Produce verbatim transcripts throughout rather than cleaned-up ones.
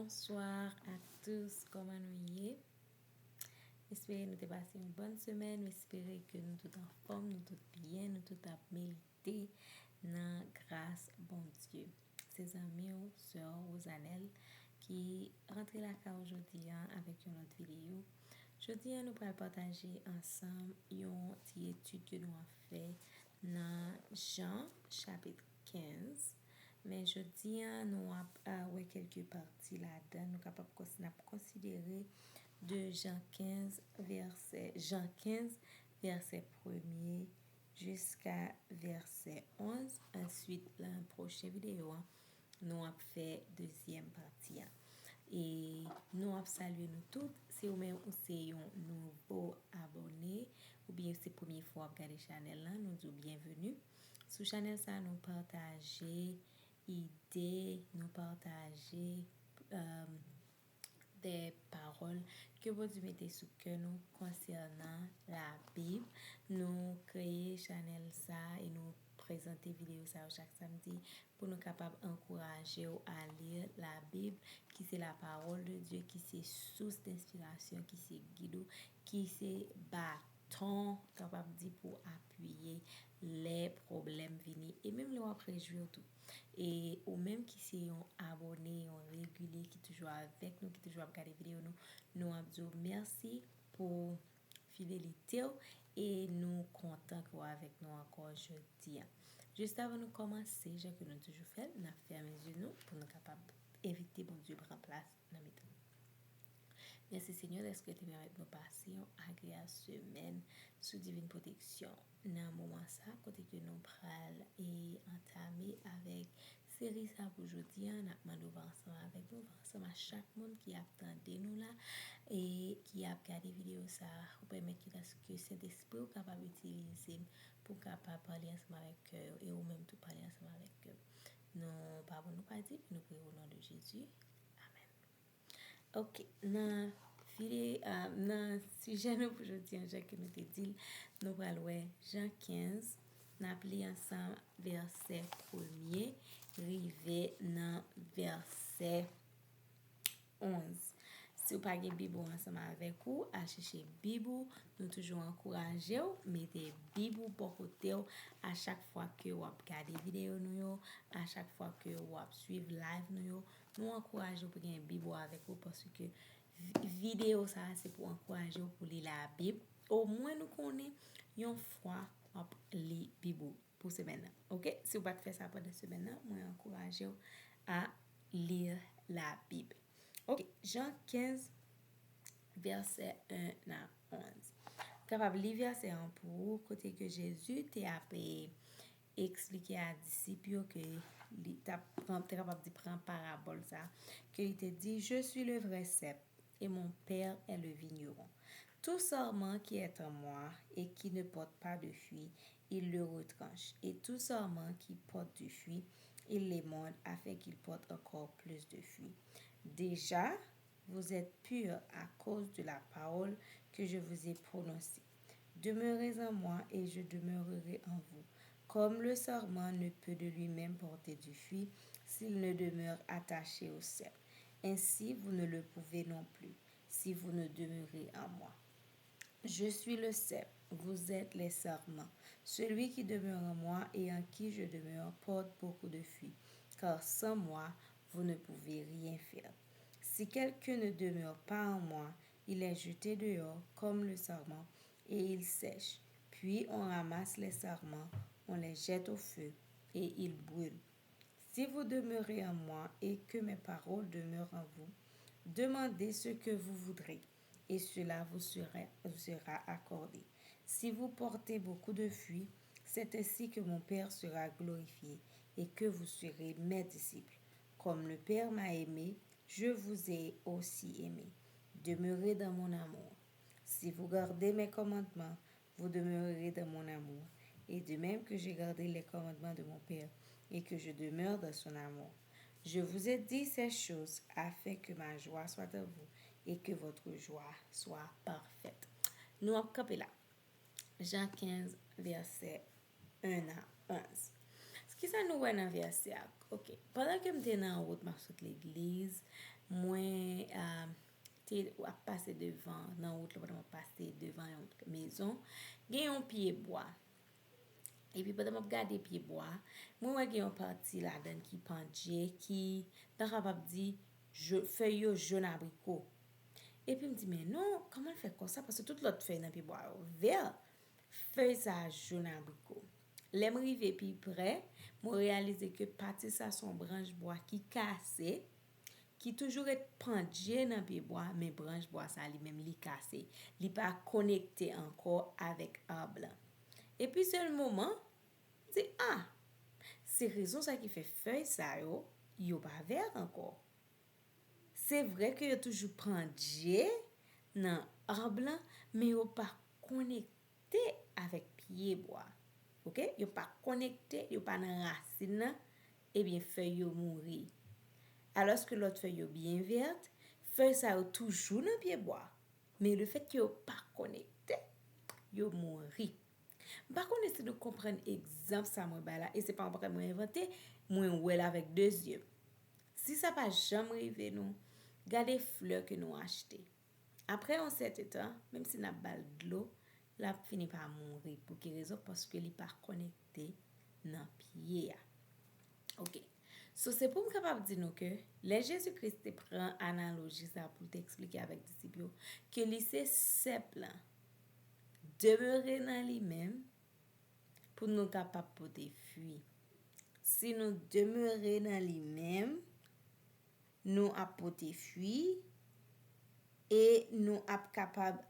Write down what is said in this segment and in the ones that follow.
Bonsoir à tous, kòman nou ye? M espere nou te pase yon bòn semèn, m espere ke nou tout anfòm, nou tout byen, nou tout ap melite nan gras Bondye. Se zanmi w, sè w, Rosanelle, ki rantre lakay ou jodi a avèk yon lòt videyo. Jodi a, nou pral pataje ansanm yon ti etid ke nou ap fè nan Jan, chapit kenz. Men jodi a, nou ap uh, wè kèlke pati ladan. Nou kapab kons- n ap konsidere de Jan kenz, vèsè, Jan kenz, vèsè premye jiska vèsè onz. Answit, nan pwochen videyo a, nou ap fè dezyèm pati a. E nou ap salye nou tout. Si ou menm ou se yon nouvo abòne, oubyen se premye fwa w ap gade chanèl la, nou di w byenveni. Sou chanèl sa, nou pataje ide, nou pataje um, de pawòl ke Bondye mete sou kè nou konsènan Labib. Nou kreye chanèl sa e nou prezante videyo sa yo chak samdi pou nou kapab ankouraje w a li Labib, ki se la parole de Dieu, ki se sous d'inspiration, ki se gid ou, ki se baton, kapab di, pou apiye lè pwoblèm vini e menm lè w ap rejwi w tou. E ou menm ki se yon abòne, yon regilye ki toujou avèk nou, ki toujou ap gade videyo nou, nou ap di w mèsi pou fidelite w e nou kontan ke w avèk nou ankò jodi a. Jis avan nou kòmanse, jan ke nou toujou fè l, n ap fèmen zye nou pou nou kapab envite Bondye pran plas nan mitan nou. Mèsi Senyè dèske te pèmèt nou pase yon agreyab semèn sou divin pwoteksyon. Nan moman sa, kote ke nou pral e antame avèk seri sa pou jodi a, n ap mande w pa ansanm avèk nou, pa ansanm a chak moun ki ap tande nou la e ki ap gade videyo sa a. Ou pèmèt ke dèske Sentespri w kapab itilize m pou m kapab pale ansanm avèk kè yo e ou menm tou pale ansanm avèk kè m. Nou pa bon nou pa di, nou priye o non de Jezi. Amèn. Ok, nan vide, uh, nan sijè nou pou jodi a, jan ke nou te di l, nou pral wè Jan kenz, n ap li ansanm vèsè premye rive nan vèsè onz. Si w pa gen Bib ou ansanm avèk ou, al chèche Bib ou. Nou toujou ankouraje w mete Bib ou bò kote w a chak fwa ke w ap gade videyo nou yo, a chak fwa ke w ap swiv live nou yo. Nou ankouraje w pou gen Bib ou avèk ou paske vi- videyo sa a se pou ankouraje w pou li Labib. Omwen nou konnen yon fwa w ap li Bib ou pou semèn nan. Ok? Si w pa t fè sa pandan semèn nan, mwen ankouraje w a li Labib. Ok, Jan kenz, vèsè en a onz. Kapab li vèsè an pou ou, kote ke Jezi te ap eksplike a disip yo ke li t ap pran, te kapab di pran parabòl sa, ke li te di, Je suis le vrai cep et mon Père est le vigneron. Tout sarment qui est en moi et qui ne porte pas de fruit, il le retranche, et tout sarment qui porte du fruit, il l'émonde afin qu'il porte encore plus de fruits. Déjà, vous êtes purs à cause de la parole que je vous ai prononcée. Demeurez en moi et je demeurerai en vous. Comme le sarment ne peut de lui-même porter du fruit s'il ne demeure attaché au cep, ainsi vous ne le pouvez non plus si vous ne demeurez en moi. Je suis le cep, vous êtes les sarments. Celui qui demeure en moi et en qui je demeure porte beaucoup de fruits, car sans moi, vous ne pouvez rien faire. Si quelqu'un ne demeure pas en moi, il est jeté dehors comme le sarment et il sèche. Puis on ramasse les sarments, on les jette au feu et ils brûlent. Si vous demeurez en moi et que mes paroles demeurent en vous, demandez ce que vous voudrez et cela vous sera, vous sera accordé. Si vous portez beaucoup de fruits, c'est ainsi que mon Père sera glorifié et que vous serez mes disciples. Comme le Père m'a aimé, je vous ai aussi aimé. Demeurez dans mon amour. Si vous gardez mes commandements, vous demeurerez dans mon amour, et de même que j'ai gardé les commandements de mon Père, et que je demeure dans son amour. Je vous ai dit ces choses afin que ma joie soit en vous et que votre joie soit parfaite. Nou ap kanpe la. Jan kenz, vèsè en a onz. Kisa nou wè nan vèsè a? Ok, pandan ke m te nan wout, m ap sot legliz, mwen ah, te ap pase devan, nan wout la, pandan m ap pase devan yon mezon, gen yon pye bwa. Epi pandan m ap gade pye bwa, mwen wè gen yon pati ladan ki pandye, ki, nou kapab di, je- fèy yo jòn abriko. Epi m di, men non, kòman l fè konsa? Paske tout lòt fèy nan pye bwa yo vè, fèy sa a jòn abriko. Lè m rive pi prè, mwen reyalize ke pati sa se yon branch bwa ki kase, ki toujou ret pandye nan pye bwa, men branch bwa sa li menm li kase. Li pa konekte ankò avèk ab lan. Epi sèl moman, m di, ah, se rezon sa ki fè fèy sa yo, yo pa vè ankò. Se vre ke yo toujou pandye nan ab lan, men yo pa konekte avèk pye bwa. Ok? Yo pa konekte, yo pa nan rasin nan, ebyen fèy yo mouri. Alòske lòt fèy yo byen vèt, fèy sa yo toujou nan pye bwa. Men lefètke yo pa konekte, yo mouri. M pa konnen si nou konprann egzanp sa mwen bay la, e se pa yon bagay mwen envante, mwen wè l avèk de zye m. Si sa pa janm rive nou, gade flè ke nou achte. Apre yon sèten tan, menm si n ap ba l dlo, l ap fini pa mouri. Pou ki rezon? Paske li pa konekte nan pye a. Ok. So, se pou m kapab di nou ke lè Jezi Kris te pran analoji sa pou l te eksplike avèk disip yo, ke li se sèp lan, demere nan li menm, pou nou kapab pote fwi. Si nou demere nan li menm, nou ap pote fwi e nou ap kapab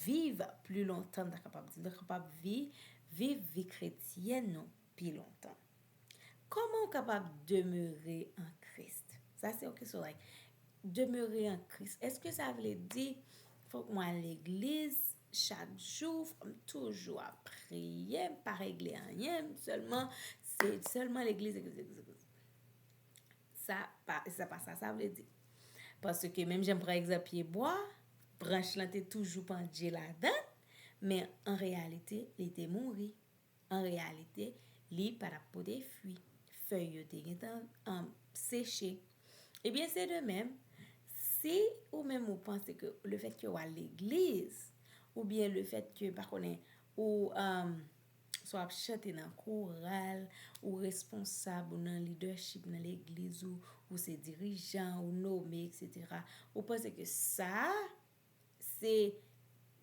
viv pli lontan, nou ta kapab di. Nou ta kapab vi, viv vi kretyèn nou pi lontan. Kòman w kapab demere an Kris? Sa se yon kesyon, like, demere an Kris. Èske sa vle di fòk mwen al legliz chak jou, fòk m toujou ap priye, m pa regle anyen, m sèlman, se sèlman legliz, legliz, legliz, legliz. Sa pa, sa pa sa, sa vle di. Paske menm jan m pran egzanp pye bwa, branch lan te toujou pandye ladan, men an reyalite, li te mouri. An reyalite, li pa t ap pote fwi. Fèy yo te gentan um, seche. Ebyen, se de menm, si ou menm ou panse ke lefètke w al legliz, oubyen lefètke, pa konnen, ou um, swa ap chante nan koral, ou responsab, ou nan lidèchip nan legliz, ou, ou se dirijan, ou nome, etsetera. Ou panse ke sa, se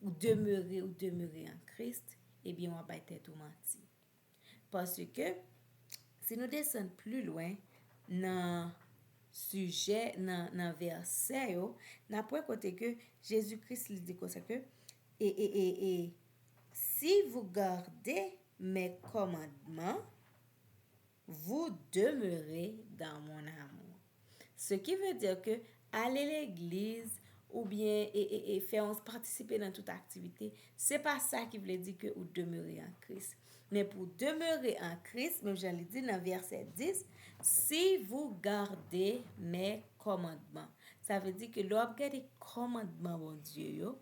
ou demere, ou demere an Kris, ebyen w ap bay tèt ou manti. Paske, si nou desann pli lwen nan sijè, nan, nan vèsè yo, n ap wè kote ke Jezi Kris li di konsa ke, e, e, e, e, si vous gardez mes commandements, vous demeurez dans mon amour. Ce qui veut dire que ale legliz oubyen e, e, e fè yon patisipe nan tout aktivite, se pa sa ki vle di ke ou demere an Kris. Men pou demere an Kris, menm jan li di nan vèsè dis, si vous gardez mes commandements. Sa vle di ke lè w ap gade kòmandman Bondye yo,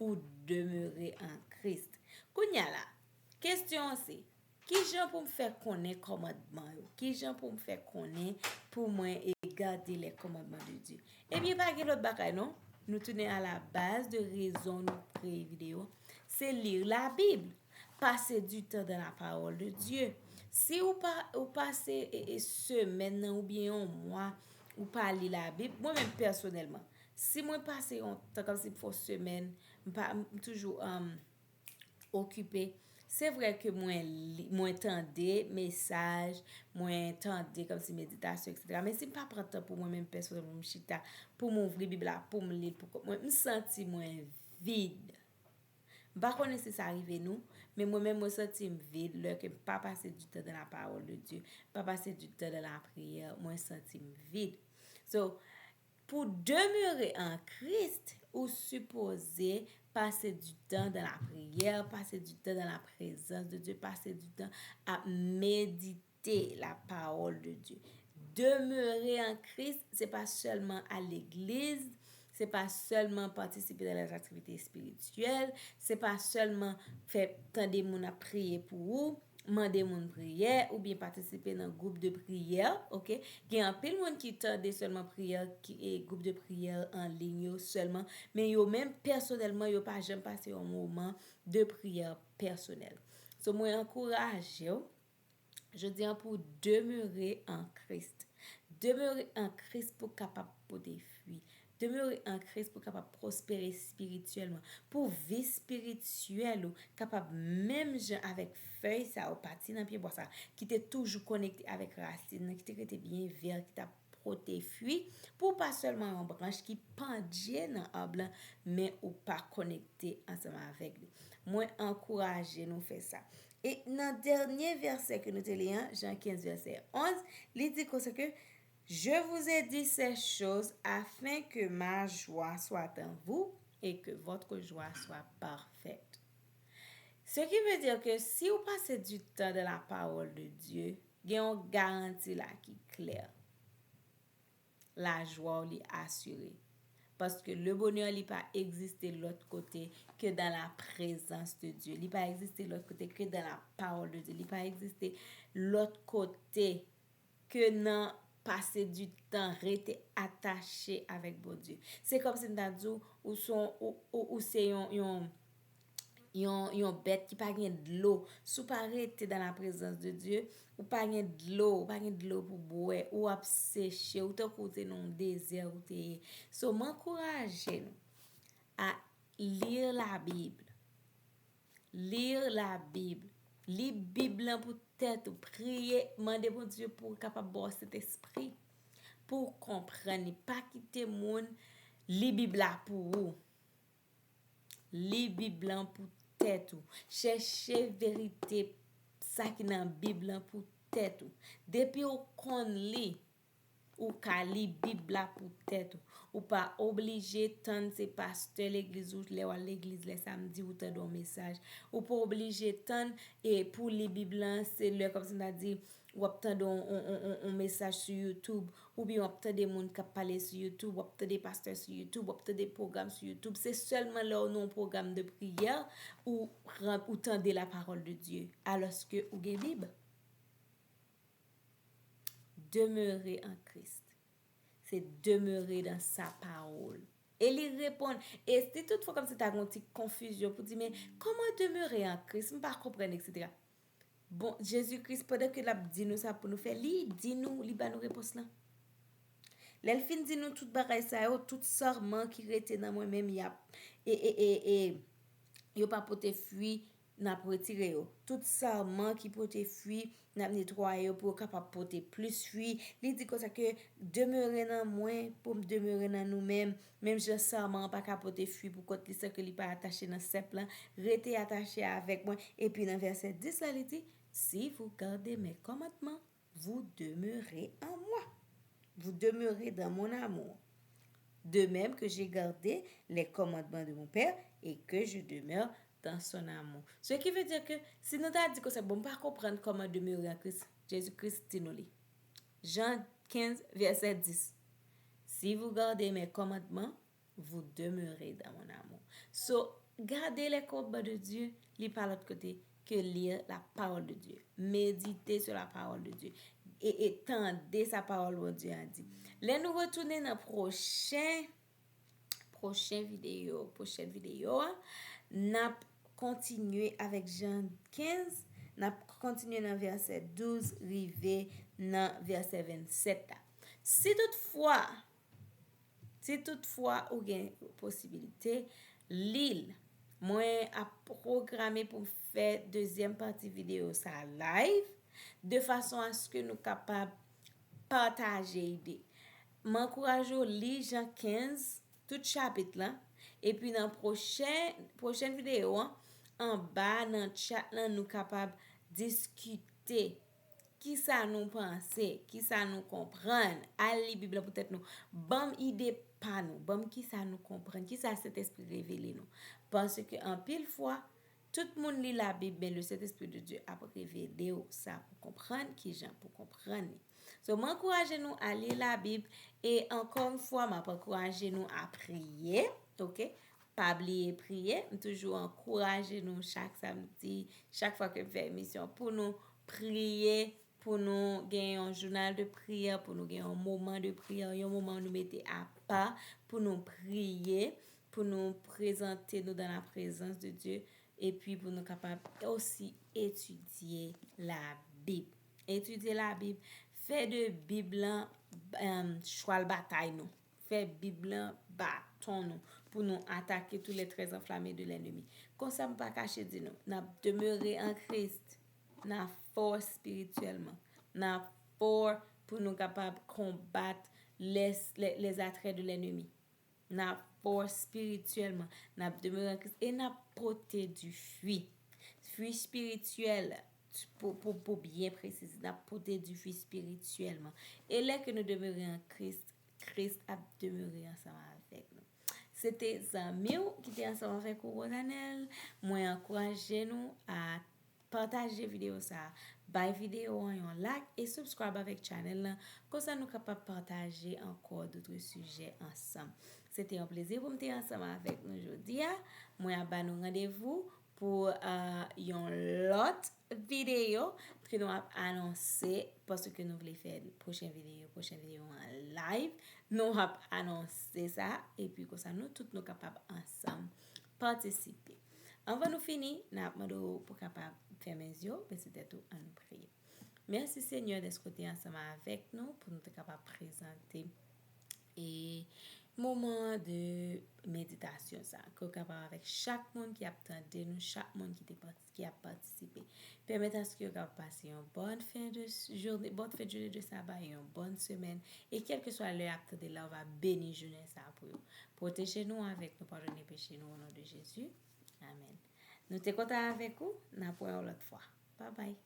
ou demere an Kris. Kounye a la, kesyon an se, kijan pou m fè konnen kòmandman yo? Kijan pou m fè konnen pou mwen e gade les commandements de Dieu? Ebyen, pa gen lòt bagay non. Nou tounen a la baz de rezon nou kreye videyo. Se li la Bib. Passer du temps dans la parole de Dieu. Si ou pa ou pase e, e semèn nan oubyen yon mwa ou pa li la Bib, mwen menm pèsonèlman, si mwen pase yon tan kòmsi pou fè yon semèn, m pa m toujou um, okipe. Se vre ke mwen li, mwen tande mesaj, mwen tande kòmsi meditasyon, etsetera. Men si m pa pran tan pou mwen menm pèsonèl, pou m chita, pou m ouvri Bib la, pou m li l pou kont mwen, m santi mwen vid. M pa konnen si sa rive nou, men mwen menm mwen santi m vid lè ke m pa pase du temps dans la parole de Dieu, m pa pase du temps dans la prière, mwen santi m vid. So, pou demere an Kris, ou sipoze pase du temps dans la prière, pase du temps dans la présence de Dieu, pase du temps ap medite la parole de Dieu. Demere an Kris, se pa sèlman al legliz, se pa sèlman patisipe dans les activités spirituelles, se pa sèlman fè tande moun ap priye pou ou, mande moun priyè oubyen patisipe nan gwoup de priyè, oke? Gen anpil moun ki tande sèlman priyè, ki, e, gwoup de priyè an liy yo sèlman, men yo menm pèsonèlman, yo pa janm pase yon moman de priyè pèsonèl. So, mwen ankouraje w, jodi an, pou w demere an Kris. Demere an Kris pou w kapab pote fwi. Demere an Kris pou w kapab pwospere espirityèlman. Pou vi espirityèl ou kapab menm jan avèk fèy sa yo, pati nan pyebwa sa, ki te toujou konekte avèk rasin nan, ki te rete byen vè, ki t ap pote fwi, pou w pa sèlman yon branch ki pandye nan ab lan, men ou pa konekte ansanm avèk li. Mwen ankouraje nou fè sa. E nan dènye vèsè ke nou te li an, Jan kenz, vèsè onz, li di konsa ke, Je vous ai dit ces choses afin que ma joie soit en vous et que votre joie soit parfaite. Ce qui veut dire que si ou pase du temps dans la parole de Dieu, gen yon garanti la ki klè. Lajwa w li asire. Paske le bonheur li pa egziste lòt kote ke dans la présence de Dieu. Li pa egziste lòt kote ke dans la parole de Dieu. Li pa egziste lòt kote ke nan pase du temps, rete atache avèk Bondye. Se kòmsi m ta di w, ou se yon, ou, ou, ou se yon, yon, yon, yon bèt ki pa gen dlo. Si w pa rete dans la présence de Dieu, ou pa gen dlo, ou pa gen dlo pou bwè, ou ap seche, ou tankou w te nan yon dezè ou te ye. So, m ankouraje nou a lire la Bible. Lire la Bible. Li Bib lan pou tèt ou. Priye, mande Bondye pou l kapab ba w Sentespri. Pou w konprann li. Pa kite moun li Bib la pou ou. Li Bib lan pou tèt ou. Chèche verite, sa ki nan Bib lan pou tèt ou. Depi w konn li, ou ka li Bib la pou tèt ou. Ou pa oblije tann se pastè legliz ou, lè w al legliz lè samdi, ou tande yon mesaj. Ou pa oblije tann e pou li Bib lan, se lè kòmsi m ta di, w ap tande yon, yon, yon, yon, yon mesaj sou YouTube, oubyen w ap tande moun k ap pale sou YouTube, w ap tande pastè sou YouTube, w ap tande pwogram sou YouTube. Se sèlman lè w nan yon pwogram de priyè ou, ou tande la parole de Dieu, alòske ou gen Bib. Demeurer en Christ. Se demeurer dans sa parole. E li reponn, e si toutfwa kòmsi ta gen yon ti konfizyon pou di, men kòman demere an Kris? M pa konprann, etsetera. Bon, Jezi Kris, pandan ke l ap di nou sa pou nou fè, li di nou, li ba nou repons lan. Lè l fin di nou tout bagay sa yo, tout sèman ki rete nan mwen menm, y ap, e, e, e, e, yo pa pote fwi, n ap retire yo. Tout sèman ki pote fwi, n ap netwaye yo pou yo kapab pote plis fwi. Li di konsa ke, demere nan mwen, pou m demere nan nou menm. Menm jan sèman an pa ka pote fwi pou kont li san ke li pa atache nan sèp lan, rete atache avèk mwen. Epi nan vèsè dis la, li di, Si vous gardez mes commandements, vous demeurez en moi. Vous demeurez dans mon amour. De même que j'ai gardé les commandements de mon Père et que je demeure dans son amour. Ce qui veut dire que si nou ta di konsa, bon, m pa konprann kòman demere an Kris, Jezi Kris di nou li. Jan kenz, vèsè dis. Si vous gardez mes commandements, vous demeurez dans mon amour. So, garder les commandements de Dieu, li pa lòt kote ke lire la parole de Dieu. Méditer sur la parole de Dieu. E, e tande sa pawòl Bondye a di. Lè nou retounen nan pwochen, pwochen videyo, pwochèn videyo a, n ap kontinye avèk Jan kenz, n ap kontinye nan vèsè douz rive nan vèsè vennsèt la. Si toutfwa, si toutfwa ou gen posibilite, li l. Mwen ap pwograme pou m fè dezyèm pati videyo sa live, de fason aske nou kapab pataje ide. M ankouraje w li Jan kenz, tout chapit lan, epi nan pwochen, pwochèn videyo an, anba nan chat lan, nou kapab diskite. Kisa nou panse? Kisa nou konprann? Al li Bib la poutèt nou. Ban m ide pa nou. Ban m kisa nou konprann. Kisa Sentespri revele nou? Paske anpil fwa, tout moun li Labib, men le Saint-Esprit de Dieu ap revele w sa pou konprann, kijan pou konprann li. So, m ankouraje nou al li Labib, e ankò yon fwa, m ap ankouraje nou a priye, oke? pa bliye priye. M toujou ankouraje nou chak samdi, chak fwa ke m fè emisyon, pou nou priye, pou nou gen yon jounal de priyè, pou nou gen yon moman de priyè, yon moman nou mete apa pou nou priye, pou nou prezante nou dans la présence de Dieu, epi pou nou kapab osi etidye Labib. Etidye Labib, fè de Bib lan um, chwal batay nou. Fè Bib lan baton nou pou nou atake tous les traits enflammés de l'ennemi. Konsa m pa kache di nou, n ap demere an Kris, n ap fò espirityèlman, n ap fò pou nou kapab konbat les, les, les attraits de l'ennemi. N ap fò espirityèlman, n ap demere an Kris e n ap pote du fwi. Fwi espirityèl, pou, pou, pou byen presize, n ap pote du fwi espirityèlman. E lè ke nou demere an Kris, Kris ap demere ansanm avèk nou. Se te zanmi w ki te ansanm avèk ou, Rosanel. Mwen ankouraje nou a pataje videyo sa a, bay videyo an yon like e subscribe avèk channel lan, konsa nou kapab pataje ankò dotre sijè ansanm. Se te yon plezi pou m te ansanm avèk nou jodi a. Mwen ap ba nou randevou pou uh, yon lòt videyo ke nou ap anonse, paske nou vle fè pwochen videyo, pwochen videyo an live. Nou ap anonse sa, epi konsa nou tout nou kapab ansanm patisipe. Anvan nou fini, n ap mande w pou kapab fèmen zye w, bese tèt ou, ann nou priye. Mèsi Senyè dèske w te ansanm avèk nou pou nou te kapab prezante e moman de meditasyon sa, ke w kapab avèk chak moun ki ap tande nou, chak moun ki te pati, ki ap patisipe. Pèmèt aske yo kapab pase yon bòn fen de s- jounen, bòn fen de jounen de saba, yon bòn semèn, e kèlkeswa lè y ap tande la, w va beni jounen sa pou yo. Pwoteje nou avèk nou, padone peche nou, o non de Jezi. Amèn. Nou te kontan avèk ou, n ap wè w lòt fwa. Babay.